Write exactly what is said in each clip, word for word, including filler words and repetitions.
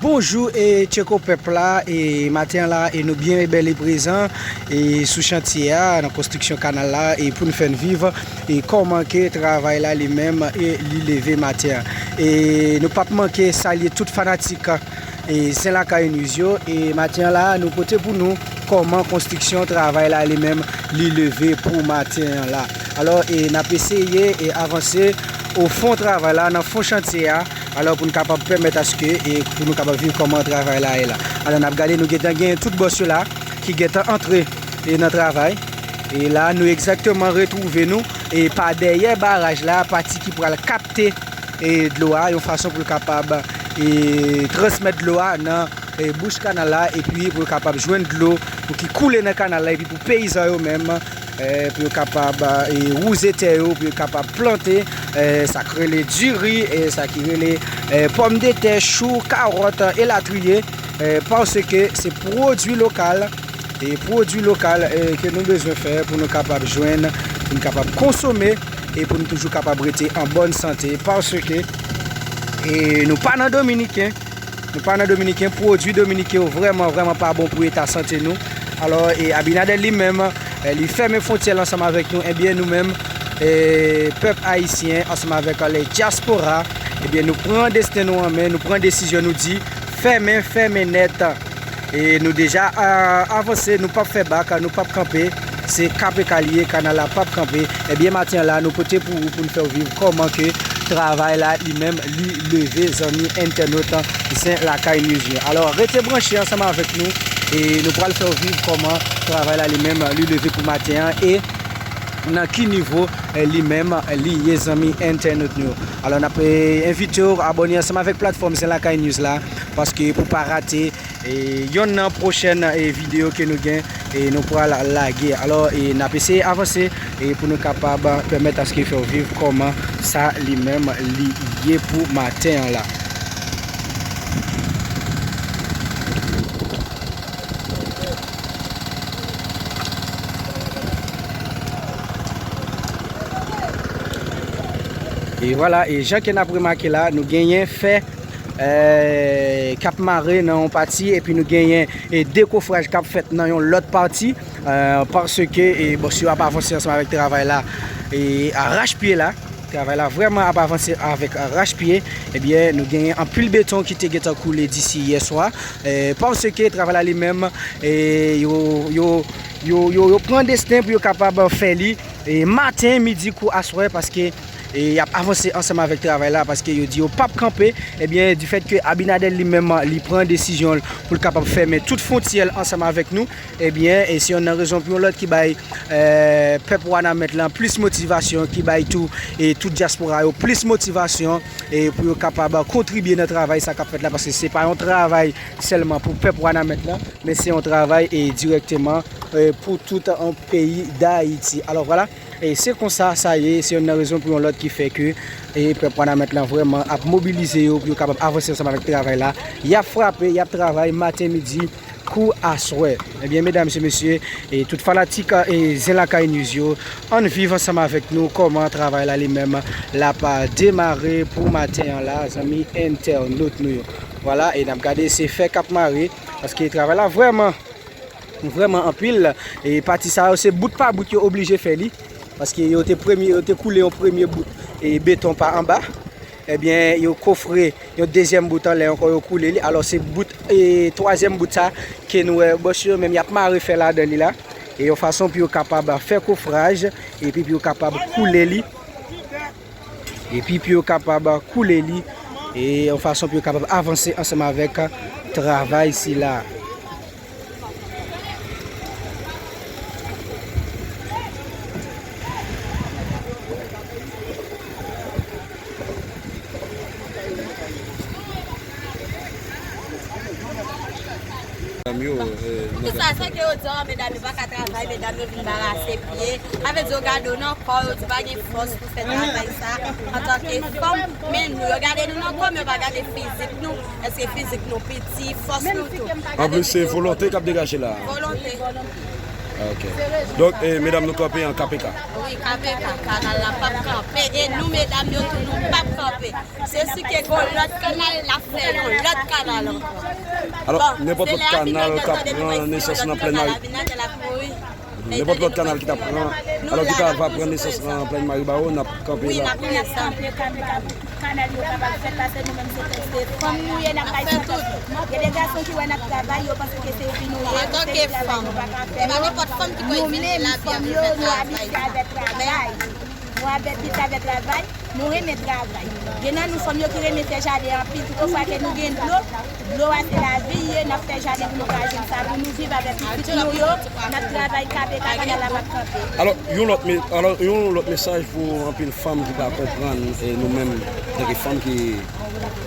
Bonjou e tcheko pèp la, e maten an la, e nou byen e bèl e prezan, e sou chantye a, nan konstriksyon kanal la, e pou n fè n viv, e kòman ke travay la li menm, e li leve maten an. E nou p ap manke salye tout fanatik, e Zen Lakay News yo, e maten an la, nou pote pou nou kòman konstriksyon travay la li menm li leve pou maten an la. Alò, e n ap eseye e avanse o fon travay la, nan fon chantye a, alò pou n kapab pèmèt aske, e pou nou kapab viv kòman travay la ye la. Alò, n ap gade, nou gentan gen tout bòs yo la, ki gentan antre, e nan travay. E la, nou egzakteman retwouve nou, e pa dèyè baraj la, pati ki pral kapte, e dlo a, yon fason pou l kapab, e transmèt dlo a nan, e bouch kanal la, epi pou yo kapab jwenn dlo pou ki koule nan kanal la, epi pou peyizan yo menm, e pou yo kapab, e wouze tè yo, pou yo kapab plante, e sa k rele diri, e sa ki rele, e pòmdetè, chou, kawòt, elatriye, e paske se pwodui lokal, e pwodui lokal, e ke nou bezwen fè pou nou kapab jwenn, pou nou kapab konsome, e pou nou toujou kapab rete an bòn sante, paske, e nou pa nan Dominiken, nou pa nan Dominiken, pwodui dominiken yo vrèman, vrèman pa bon pou eta sante nou. Alò, e Abinader li menm, e li fèmen fwontyè l ansanm avèk nou, ebyen nou menm, e pèp ayisyen, ansanm avèk le dyaspora, ebyen nou pran desten nou an men, nou pran desizyon, nou di, fèmen, fèmen nèt. E nou deja, a, avanse, nou p ap fè bak, nou p ap kanpe. Se K P K li ye, kanal la p ap kanpe. Ebyen, maten an la, nou pote pou ou, pou n fè w viv kòman ke travay la li menm li leve, zanmi entènot Zen Lakay News yo. Alò, rete branche ansanm avèk nou, e nou pral fè w viv kòman travay la li menm li leve pou maten an, e nan ki nivo, e li menm li ye, zanmi entènot nou yo. Alò, n ap, e, envite w abòne ansanm avèk platfòm Zen Lakay News la, paske pou pa rate, e, yonn nan pwochèn, e, videyo ke nou gen, e, nou pral lage. Alò, e, n ap eseye avanse, e, pou nou kapab pèmèt aske fè w viv kòman sa li menm li ye pou maten an la. E vwala, e jan ke n ap remake la, nou genyen fè, e, k ap mare nan yon pati, epi nou genyen, e, dekofraj k ap fèt nan yon lòt pati, e, paske, e, bòs yo ap avanse ansanm avèk travay la, e, arachpye la. Travay la vrèman ap avanse avèk rachpye. Ebyen, nou genyen anpil beton ki te gentan koule disi yè swa. E, paske travay la li menm, e, yo, yo, yo, yo, yo pran desten pou yo kapab fè li, e, maten, midi kou aswè, paske, e, y ap avanse ansanm avèk travay la, paske yo di yo p ap kanpe. Ebyen, difèt ke Abinader li menm, li pran desizyon l pou l kapab fèmen tout fwontyè l ansanm avèk nou, ebyen, e se yonn nan rezon pou yon lòt ki bay, e, pèp Wanament lan plis motivasyon, ki bay tou, e tout dyaspora yo plis motivasyon, e pou yo kapab kontribye nan travay sa k ap fèt la, paske se pa yon travay sèlman pou pèp Wanament lan, men se yon travay, e, dirèkteman, e, pou tout, e, peyi Dayiti. Alò, vwala, e se konsa sa ye, se yonn nan rezon pou yon lòt ki fè ke, e, pèp Wanament lan vrèman ap mobilize yo pou yo kapab avanse ansanm avèk travay la. Y ap frape, y ap travay maten, midi, kou aswè. Ebyen, medam e mesye, e tout fanatik, e, Zen Lakay News yo, ann viv ansanm avèk nou kòman travay la li menm l ap demare pou maten an la, zanmi entènot nou yo. Vwala, e n ap gade se fè k ap mare, paske travay la vrèman, vrèman anpil. E pati sa yo, se bout pa bout yo oblije fè li, paske yo te premye, yo te koule yon premye bout, e, beton pa anba. Ebyen, yo kofre yon dezyèm bout anlè ankò, yo koule li. Alò, se bout, e, twazyèm bout sa ke nou wè bòs yo menm y ap mare fè ladan li la. E yon fason pou yo kapab fè kofraj, epi pou yo kapab koule li. Epi pou yo kapab koule li. E yon fason pou yo kapab avanse ansanm avèk travay sila. Medam yo, e, nou... Tout sa, sa ke yo di, o, medam yo pa ka travay, medam yo vin barase pye. Sa vle di yo gade w nan kò, yo di pa gen fòs pou fè travay sa antanke fanm. Men nou, yo gade nou nan kò, men yo pa gade fizik nou. Èske fizik nou piti, fòs nou tou. Anplis, se volonte k ap degaje la. Volonte. Ok. Donk, e, medam, nou kanpe an K P K. K P K, kanal la p ap kanpe. E nou, medam yo tou, nou p ap kanpe. Se si ke gon lòt kanal, n ap fè yon lòt kanal ankò. Alò, nenpòt lòt kanal k ap pran nesans nan Plèn Mari. Nenpòt lòt kanal ki t ap pran, alò ki ta va pran nesans nan Plèn Maribawo, n ap kanpe la. Kanpe, kanpe, kanpe, kanpe, kanal yo kapab fèt, paske nou menm se, se fanm nou ye, n ap bay santans. Gen de gason ki wè n ap travay, yo panse ke se vi nou ye, se vi travay nou pa ka fè yo. Nou menm fanm yo, nou abitye avè travay. Nou abitye avè travay, nou renmen travay. Gen nan nou fanm yo ki renmen fè jaden anpil, toutofwa ke nou gen dlo, dlo a se lavi ye, n ap fè jaden pou nou ka jwenn sa pou nou viv avè pitit nou yo, n ap travay, kanpe, kanpe, kanal la p ap kanpe. Alò, yon lòt, alò, yon lòt mesaj pou anpil fanm ki pa konprann, e nou menm, antanke fanm ki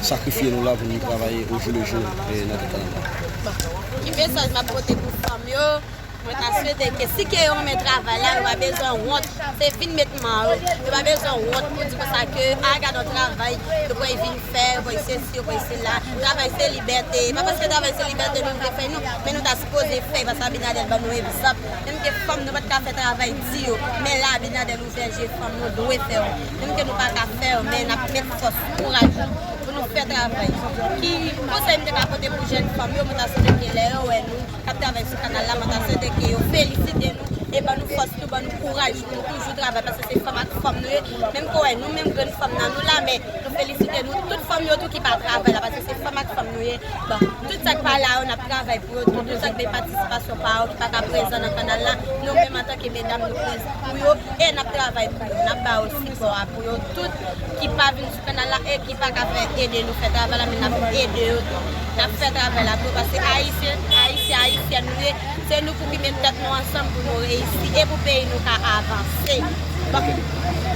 sakrifye nou la pou nou travay ojoulejou nan tèt kanal la. Ki mesaj m ap pote pou fanm yo? Mwen ta swete ke si ke yo renmen travay la, yo pa bezwen wont. Se vin met man yo. Yo pa bezwen wont pou di konsa ke a gade yon travay, yo pral vin fè, yo pral sesi, yo pral sela. Travay se libète. Pa paske travay se libète nou vle fè nou, men nou ta sipoze fè, paske Abinader ban nou egzanp. Menm ke fanm nou pa t ka fè travay di yo, men la Abinader ouvè je fanm, nou dwe fè yo. Menm ke nou pa ka fè yo, men n ap met fòs, kouraj pou nou fè travay. Ki konsèy m te ka pote pou jèn fanm yo, mwen ta swete ke lè yo wè nou k ap travay sou kanal la, mwen ta swete ke yo felisite nou e ban nou fòs tou, ban nou kouraj pou nou toujou travay, paske se fanm ak fanm nou ye. Menm ke w wè nou menm grenn fanm nan nou la, men nou felisite nou tout fanm yo tou ki pa travay la, paske se fanm ak fanm nou ye. Bon, tout sa k pa la yo, n ap travay pou yo tou, tout sa k gen patisipasyon pa yo ki pa ka prezan nan kanal la, nou menm antanke medam nou prezan pou yo e n ap travay pou yo, n ap ba yo sipò a pou yo tout ki pa vin kanal la e ki pa ka fè ede nou fè travay la, men n ap ede yo tou. N ap fè travay la pou yo, paske Ayisyen, Ayisyen, Ayisyèn nou ye. Se nou pou ki met tèt nou ansanm pou nou reyisi e pou peyi nou ka avanse. Bon.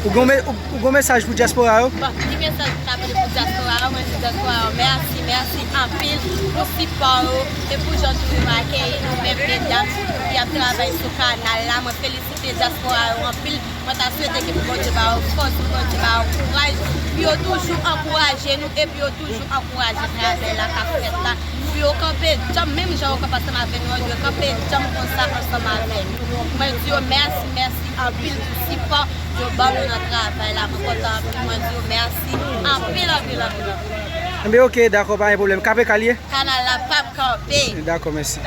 Ou gen yon me- ou- ou gen yon mesaj pou dyaspora yo? Bon, ki mesaj m ta vle pou dyaspora yo? Mwen di dyaspora yo mèsi, mèsi anpil pou sipò yo e pou jan tou yo akeyi nou menm medam ki ap travay sou kanal la. Mwen felisite dyaspora yo anpil. Mwen ta swete ke pou Bondye ba yo fòs, pou Bondye ba yo kouraj, pou yo toujou ankouraje nou e pou yo toujou ankouraje travay la k ap fèt la. Pou yo kanpe djanm, menm jan yo kanpe ansanm avè nou an, yo dwe kanpe djanm konsa ansanm avè nou. Mwen di yo mèsi, mèsi anpil pou sipò yo ban nou nan travay la. Mwen kontan anpil, mwen di yo mèsi anpil, anpil, anpil, anpil. Enben, oke, dakò, pa gen pwoblèm. K P K l ye? Kanal la p ap kanpe. Dakò, mèsi.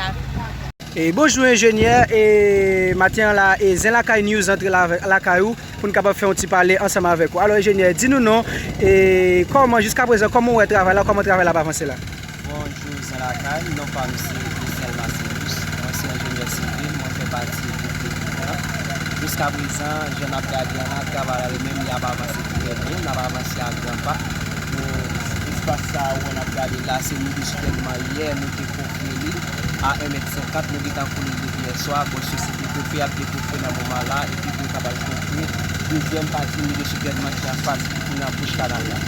E, bonjou enjenyè, e, maten an la, e, Zen Lakay News antre la, lakay ou pou n kapab fè yon ti pale ansanm avèk ou. Alò enjenyè, di nou non, e, kòman, jiska prezan, kòman w wè travay la, kòman travay la ap avanse la? Bonjou Zen Lakay, non pa m se Ezel Marcelus, mwen se enjenyè sivil, mwen fè pati gwoup teknik lan. Jiska prezan, jan n ap gade an la, travay la li menm li ap avanse trè byen, l ap avanse a gran pa. Nou, espas sa a ou wè n ap gade la, se nou de soutèlman yè, nou te kofre li a en mèt senkant, nou gentan koule l depi yè swa, bòs yo se dekofre y ap dekofre nan moman la, epi pou yo kapab kofre dezyèm pati mi de soutèlman ki anfas, ki nan bouch kanal la.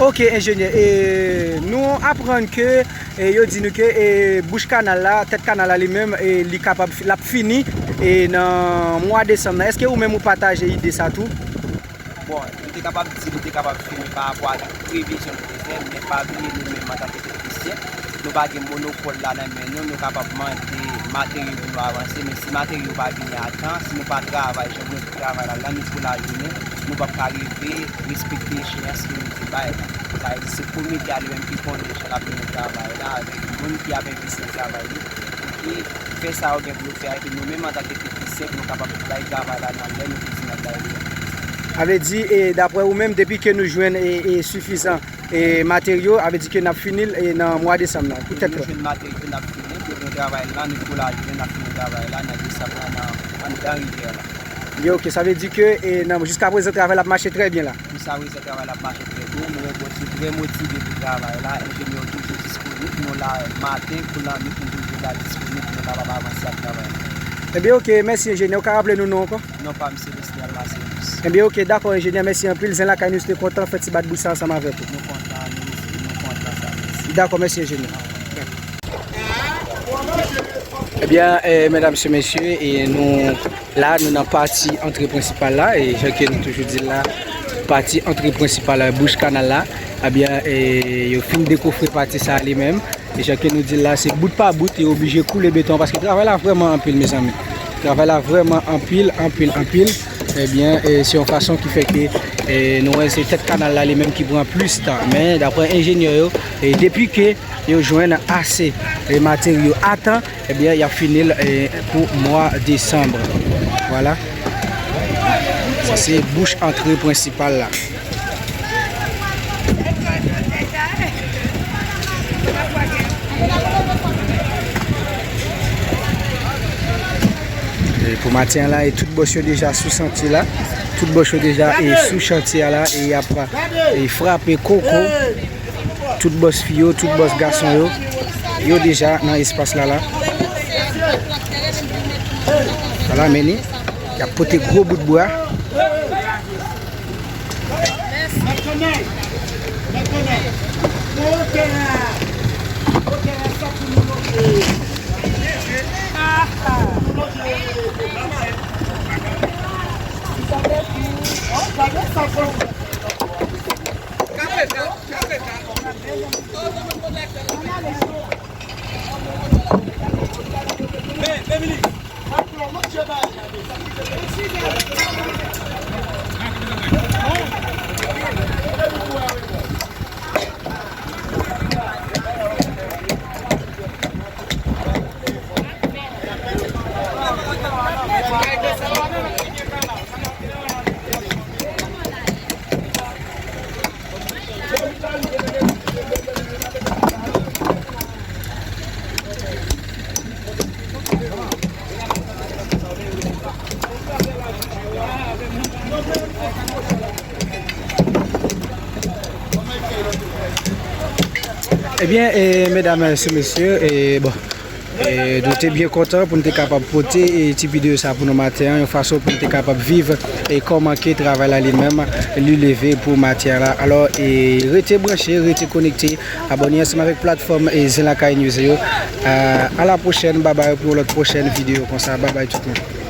Oke enjenyè, e, nou aprann ke, e, yo di nou ke, e, bouch kanal la, tèt kanal la li menm, e, li kapab, l ap fini, e, nan mwa desanm nan. Èske ou menm ou pataje ide sa tou? Bon, nou te kapab di li te kapab fini pa rapò a previzyon nou te fè, men pa bliye nou menm antanke teknisyen, nou pa gen monopòl la nan men nou, nou kapab mande materyo pou nou avanse, men si materyo pa vini a tan, si nou pa travay jan pou nou travay la nan nivo lajounen, nou p ap ka rive respekte echeyans ke nou te bay la. Sa vle di se komite a li menm ki konnen jan l ap mennen travay la avèk moun ki ap envesti nan travay li, pou ki fè sa yo gen pou yo fè a, epi nou menm antanke teknisyen pou nou kapab bay travay la nan lè nou te di n ap bay li a. Sa vle di, e, daprè ou menm, depi ke nou jwenn, e, e, sifizan, e, materyo, sa vle di ke n ap fini l, e, nan mwa desanm nan, poutèt. Depi nou jwenn materyo, n ap fini l, depi nou travay la, nou kou lajounen, n ap fini travay la nan desanm lan, nan, anndan rivyè la. Byen, oke, sa vle di ke, e, nan, jiska prezan, travay la ap mache trè byen la. Jiska prezan, travay la ap mache trè byen, nou wè bòs yo trè motive pou travay la, enjenyè yo toujou disponib, nou la maten kou lannwit, nou toujou la disponib pou nou kapab avanse ak travay la. Ebyen, oke, mèsi enjenyè. Ou ka raple nou non ankò? Non pa m se Lesniel Marcelus. Ebyen, oke, dakò enjenyè, mèsi anpil. Zen Lakay News te kontan fè ti bat bri sa ansanm avèk ou. Nou kontan, nou, nou kontan sa, mèsi. Dakò, mèsi enjenyè. Ebyen, e, medam e mesye, e nou la, nou nan pati antre prensipal la, e jan ke nou toujou di l la, pati antre prensipal la, bouch kanal la, ebyen, e, yo fin dekofre pati sa a li menm. E jan ke nou di l la, se bout pa bout, yo oblije koule beton an, paske travay la vrèman anpil, mezanmi. Travay la vrèman anpil, anpil, anpil. Ebyen, e, se yon fason ki fè ke, e, nou wè se tèt kanal la li menm ki pran plis tan. Men, daprè enjenyè yo, e, depi ke yo jwenn ase, e, materyo a tan, ebyen, y ap fini l, e, pou mwa desanm. Vwala. Sa se bouch antre prensipal la. E pou maten an la, e tout bòs yo deja sou chantye la. Tout bòs yo deja, e, sou chantye a la, e y ap, e, frape koko. Tout bòs fi yo, tout bòs gason yo, yo deja nan espas la la. Vwala, men ni, y ap pote gwo bout bwa. Ebyen, e, medam, e, mesye, e, bon, e, nou te byen kontan pou n te kapab pote, e, ti videyo sa pou nou maten an, yon fason pou n te kapab viv, e, kòman ke travay la li menm, li leve pou maten an la. Alò, e, rete branche, rete konekte, abòne ansanm avèk platfòm, e, Zen Lakay News yo. A, a la pwochèn, babay pou yon lòt pwochèn videyo konsa. Babay tout moun.